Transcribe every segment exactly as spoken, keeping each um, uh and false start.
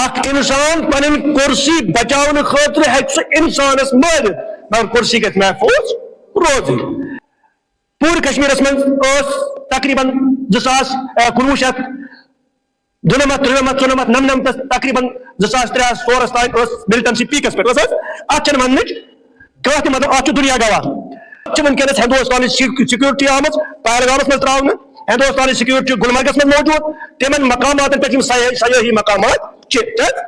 اکھ انسان پنٕنۍ کرسی بچاونہٕ خٲطرٕ ہیٚکہِ سُہ انسانس مٲرِتھ، مگر کرسی گژھِ محفوظ روزٕنۍ۔ پوٗرٕ کشمیرس منٛز ٲس تقریباً زٕ ساس، آ، کُنوُہ شیٚتھ دُنمتھ، ترٛنمتھ، ژُنمتھ، نمنمتس، تقریباً زٕ ساس ترٛےٚ ہس، ژورس تام ٲس ملٹنسی پیکس پٮ۪ٹھ۔ ٲس حظ؟ اتھ چھنہٕ وننٕچ کانٛہہ تہِ، مطلب، اتھ چھُ دُنیا گواہ۔ چھِ وٕنکیٚنس ہندوستانٕچ سیک-، سیکورٹی آمٕژ پہلگامس منٛز تراونہٕ، ہندوستانٕچ سیکورٹی چھِ گلمرگس منٛز موجود، تِمن مقاماتن پٮ۪ٹھ یِم سیاح-، سیاحی مقامات چھِ۔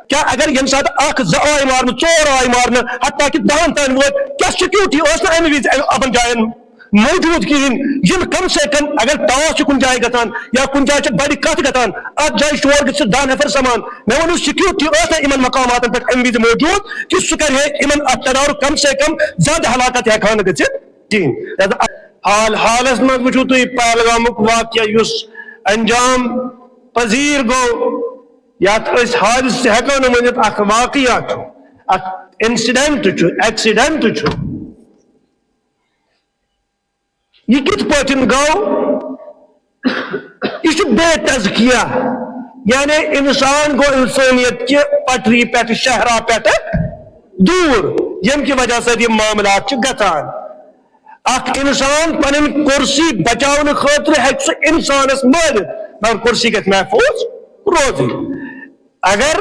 کیٛاہ اگر ییٚمہِ ساتہٕ اکھ زٕ آے مارنہٕ، ژور آے مارنہٕ، حتیٰ کہِ دہن تام وٲتۍ، کیٛاہ سیکورٹی ٲس نہٕ امہِ وِزِ امہِ، یِمن جاین موجود کِہیٖنۍ؟ یِم کم سے کم اگر ٹاس چھِ کُنہِ جایہِ گژھان یا کُنہِ جایہِ چھِ بڑِ کتھ گژھان، اتھ جایہِ شور گژھِ دہ نفر سمان۔ مےٚ ووٚن، سیکورٹی ٲس نہٕ یِمن مقاماتن پٮ۪ٹھ امہِ وِزِ موجود کہِ سُہ کرِ ہے یِمن اتھ تدارُک کم سے کم زیادٕ ہلاکت ہیٚکہِ ہا نہٕ گٔژھِتھ کِہیٖنۍ۔ لہذا حال حالس منٛز وٕچھِو تُہۍ پہلگامُک واقعہ یُس انجام پذیر گوٚو، یتھ أسۍ حادثہٕ ہیٚکو نہٕ ؤنِتھ، اکھ واقعہ چھُ، اکھ انسیڈنٹ چھُ، ایکسیڈنٹ چھُ۔ یہِ کِتھ پٲٹھۍ گوٚو؟ یہِ چھُ بے تزکیہ، یعنی انسان گوٚو انسٲنیت کہِ پٹری پٮ۪ٹھ، شہرا پٮ۪ٹھ دوٗر، ییٚمہِ کہِ وجہ سۭتۍ یِم معاملات چھِ گژھان۔ اکھ انسان پنٕنۍ کرسی بچاونہٕ خٲطرٕ ہیٚکہِ سُہ انسانس مٲرِتھ، مگر کرسی گژھِ محفوظ روزٕنۍ۔ اگر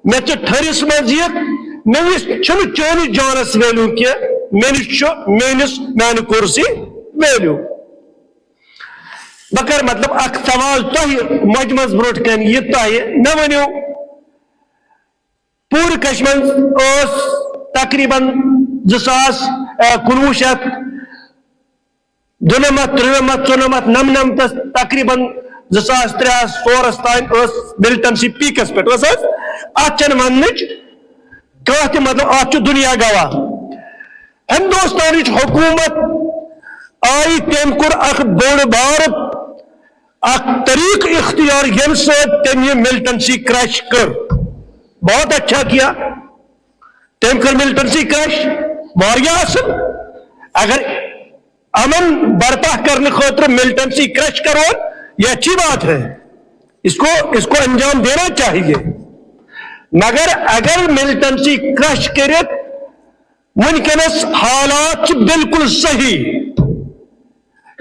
مےٚ ژٕ ٹھٔرِس منٛز یِکھ، مےٚ نِش چھُنہٕ چٲنِس جانس ویلیو کینٛہہ، مےٚ نِش چھُ میٲنِس، میانہِ کرسی ویلیو۔ بہٕ کرٕ، مطلب، اکھ سوال تۄہہِ مۄنجہِ منٛز برونٛٹھ کنہِ، یہِ تۄہہِ مےٚ ؤنِو، پوٗرٕ کشمیر منٛز ٲس تقریباً زٕ ساس، آ، کُنوُہ شیٚتھ دُنمتھ، ترٛنمتھ، ژُنمتھ، نمنمتس، تقریباً زٕ ساس ترٛےٚ ہس، ژورس تام ٲس ملٹنسی پیکس پٮ۪ٹھ۔ ٲس حظ؟ اتھ چھنہٕ وننٕچ کانٛہہ تہِ، مطلب، اتھ چھُ دُنیا گواہ۔ ہندوستانٕچ حکوٗمت آیہِ، تٔمۍ کوٚر اکھ بوٚڑ بارٕ اکھ طریقہٕ اختیار، ییٚمہِ سۭتۍ تٔمۍ یہِ ملٹنسی کرش کٔر۔ بہت اچھا کیا، تٔمۍ کٔر ملٹنسی کرش، واریاہ اصل۔ اگر امن برپا کرنہٕ خٲطرٕ ملٹنسی کرش کرون، یہ اچھی بات ہے، اس کو، اس کو انجام دینا چاہیے۔ مگر اگر ملٹنسی کرش کٔرِتھ وٕنکیٚنس حالات چھِ بالکل صحیح،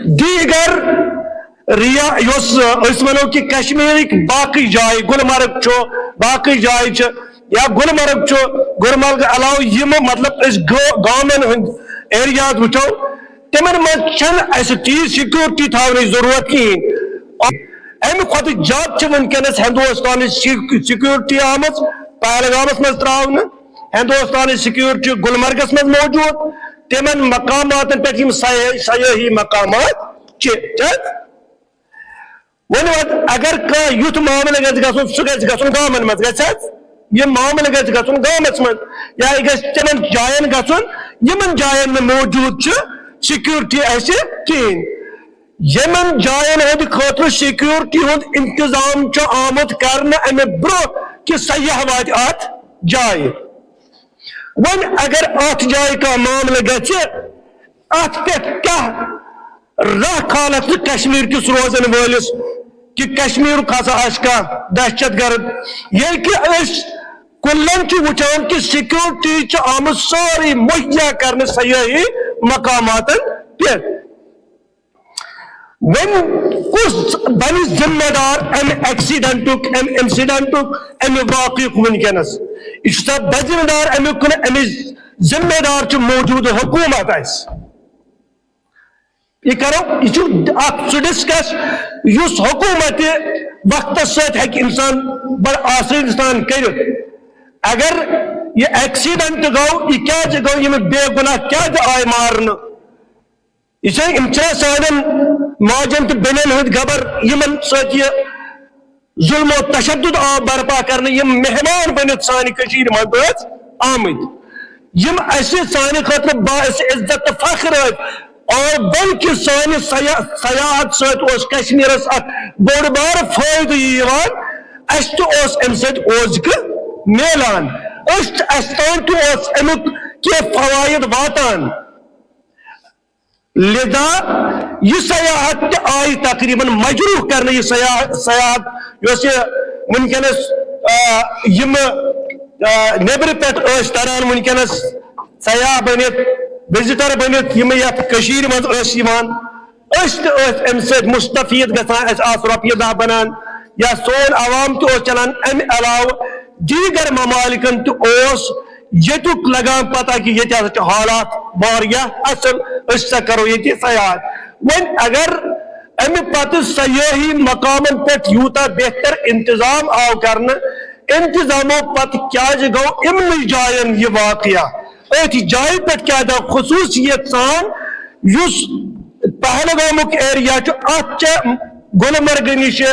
دیگر ریا-، یۄس أسۍ ونو کہِ کشمیرٕکۍ باقٕے جایہِ، گلمرگ چھُ، باقٕے جایہِ چھِ، یا گلمرگ چھُ، گلمرگ علاوٕ یِم، مطلب، أسۍ گا-، گامن ہٕنٛدۍ ایریاز وٕچھو، تِمن منٛز چھنہٕ اسہِ تیٖژ سیکورٹی تھاونٕچ ضروٗرت کِہیٖنۍ۔ امہِ کھۄتہٕ زیادٕ چھِ وٕنکیٚنس ہندوستانٕچ سیک-، سیکورٹی آمٕژ پہلگامس منٛز تراونہٕ۔ ہندوستانٕچ سیکورٹی گلمرگس منٛز موجود، تِمن مقاماتن پٮ۪ٹھ یِم سیاح-، سیاحی مقامات چھِ۔ چھِ حظ؟ ؤنِو حظ، اگر کانٛہہ یُتھ معاملہٕ گژھِ گژھُن، سُہ گژھِ گژھُن گامن منٛز، گژھِ حظ؟ یہِ معاملہٕ گژھِ گژھُن گامس منٛز، یا یہِ گژھِ تِمن جاین گژھُن، یِمن جاین نہٕ موجود چھِ سیکورٹی اسہِ کِہیٖنۍ۔ یِمن جاین ہٕنٛدِ خٲطرٕ سیکورٹی ہُنٛد انتظام چھُ آمُت کرنہٕ امہِ برونٛہہ کہِ سیاح واتہِ اتھ جایہِ۔ وۄنۍ اگر اتھ جایہِ کانٛہہ معاملہٕ گژھِ، اتھ پٮ۪ٹھ کیٛاہ راہ کھالکھ ژٕ کشمیر کِس روزن وٲلِس، کہِ کشمیرُک ہسا آسہِ کانٛہہ دہشت گرد؟ ییٚلہِ کہِ أسۍ کُلٮ۪ن چھِ وٕچھان کہِ سیکورٹی چھِ آمٕژ سٲرٕے مہیا کرنہٕ سیاحی مقاماتن پٮ۪ٹھ۔ وۄنۍ کُس بنہِ ذمہ دار امہِ ایکسیڈنٹُک، امہِ انسیڈنٹُک، امہِ واقعُک وٕنکیٚنس؟ یہِ چھُ سا بذمہ دار امیُک کِنہٕ امِچ ذمہ دار چھُ موجودٕ حکوٗمت اسہِ؟ یہِ کرو، یہِ چھُ اکھ سُہ ڈسکس یُس حکوٗمت وقتس سۭتۍ ہیٚکہِ انسان بڑٕ آسٲنی سان کٔرِتھ۔ اگر یہِ ایکسیڈنٹ گوٚو، یہِ کیازِ گوٚو، یِم بے گناہ کیازِ آے مارنہٕ؟ یہِ چھا، یِم چھا سانٮ۪ن ماجن تہٕ بیٚنٮ۪ن ہٕنٛدۍ گبر، یِمن سۭتۍ یہِ ظلم و تشدد آو برپا کرنہٕ؟ یِم مہمان بٔنِتھ سانہِ کٔشیٖرِ منٛز ٲسۍ آمٕتۍ، یِم اسہِ سانہِ خٲطرٕ باعث عزت تہٕ فخر ٲسۍ، اور بلکہِ سانہِ سیا-، سیاحت سۭتۍ اوس کشمیرس اکھ بوٚڑ بارٕ فٲیدٕ یہِ یِوان، اسہِ تہِ اوس امہِ سۭتۍ اوزکہٕ میلان، أسۍ تہِ، اسہِ تام تہِ اوس امیُک کینٛہہ فوٲیِد واتان۔ لذا یہِ سیاحت تہِ آیہِ تقریباً مجروح کرنہٕ، یہِ سیاح-، سیاحت یۄس یہِ وٕنکیٚنس آ، یِم آ، نیٚبرٕ پٮ۪ٹھ ٲسۍ تران وٕنکیٚنس سیاح بٔنِتھ، وِزِٹر بٔنِتھ، یِم یتھ کٔشیٖرِ منٛز ٲسۍ یِوان، أسۍ تہِ ٲسۍ امہِ سۭتۍ مستفید گژھان، اسہِ آسہٕ رۄپیہِ دہ بنان یا سون عوام تہِ اوس چلان۔ امہِ علاوٕ دیگر ممالکن تہِ اوس ییٚتیُک لگان پتہ کہِ ییٚتہِ ہسا چھِ حالات واریاہ اصل، أسۍ ہسا کرو ییٚتہِ سیاحت۔ وۄنۍ اگر امہِ پتہٕ سیاحی مقامن پٮ۪ٹھ یوٗتاہ بہتر انتظام آو کرنہٕ، انتظامو پتہٕ کیازِ گوٚو یِمنٕے جاین یہِ واقعہ؟ أتھۍ جایہِ پٮ۪ٹھ کیازِ آو خصوٗصیت سان یُس پہلگامُک ایریا چھُ، اتھ چھےٚ گلمرگہٕ نِشہِ،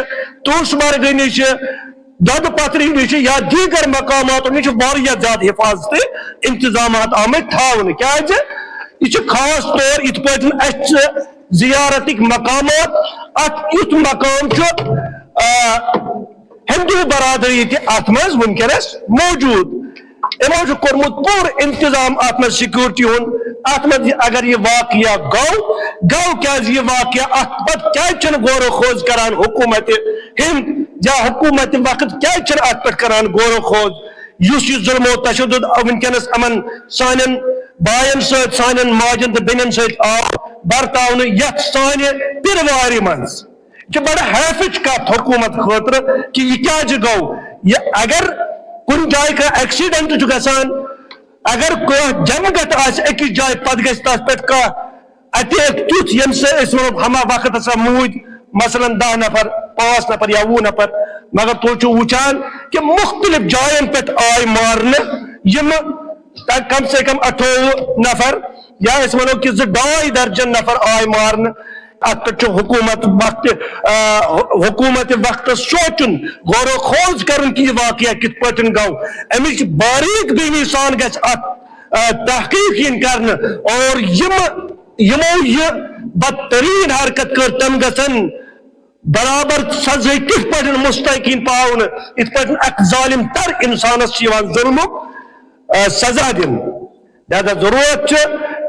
توش مرگہٕ نِشہِ، دۄدٕ پتھرِ نِشہِ یا دیگر مقاماتو نِش واریاہ زیادٕ حفاظتی انتظامات آمٕتۍ تھاونہٕ؟ کیازِ یہِ چھُ خاص طور یِتھ پٲٹھۍ اسہِ چھِ زیارتٕکۍ مقامات، اتھ یُتھ مقام چھُ، آ، ہندو برادری تہِ اتھ منٛز وٕنکیٚنس موجود۔ یِمو چھُ کوٚرمُت پوٗرٕ انتظام اتھ منٛز سیکورٹی ہُنٛد۔ اتھ منٛز یہِ، اگر یہِ واقعہ گوٚو، گوٚو کیازِ یہِ واقعہ؟ اتھ پتہٕ کیازِ چھنہٕ غور و خوض کران حکومت ہند یا حکومت وقت کیازِ چھنہٕ اتھ پٮ۪ٹھ کران غور و خوض؟ یُس یہِ ظلم و تشدد وٕنکیٚنس یِمن سانٮ۪ن باین سۭتۍ، سانٮ۪ن ماجن تہٕ بیٚنٮ۪ن سۭتۍ آو برتاونہٕ یتھ سانہِ پِرٕ وارِ منٛز۔ یہِ چھِ بڑٕ حیفٕچ کتھ حکومت خٲطرٕ کہِ یہِ کیازِ گوٚو۔ یہِ اگر کُنہِ جایہِ کانٛہہ ایکسیڈنٹ چھُ گژھان، اگر کانٛہہ جنگت آسہِ أکِس جایہِ، پتہٕ گژھِ تتھ پٮ۪ٹھ کانٛہہ اٹیک تیُتھ، ییٚمہِ سۭتۍ أسۍ ونو ہما وقت ہسا موٗدۍ مثلاً دَہ نفر، پانٛژھ نفر یا وُہ نفر، مگر تُہۍ چھِو وٕچھان کہِ مُختلف جاین پٮ۪ٹھ آے مارنہٕ یِم کم سے کم اَٹھووُہ نفر یا أسۍ ونو کہِ زٕ ڈاے درجن نفر آے مارنہٕ۔ اتھ پٮ۪ٹھ چھُ حکومت وقت، آ، حکومت وقتس سونچُن، غور و خوض کرُن کہِ یہِ واقعہ کِتھ پٲٹھۍ گوٚو۔ امِچ باریک بینی سان گژھِ اتھ، آ، تحقیق یِنۍ کرنہٕ اور یِم، یِمو یہِ بدترین حرکت کٔر، تِم گژھن برابر سزا کِتھ پٲٹھۍ مستحقین پاونہٕ، یِتھ پٲٹھۍ اکھ ظالم تر انسانس چھُ یِوان ظلمُک، آ، سزا دِنہٕ۔ لہذا ضرورت چھِ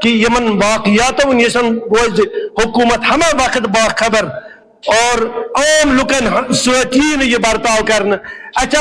کہِ یِمن واقعاتو نِش روزِ حکومت ہمہ وقت باخبر اور عام لُکن سۭتۍ یی نہٕ یہِ برتاو کرنہٕ۔ اچھا،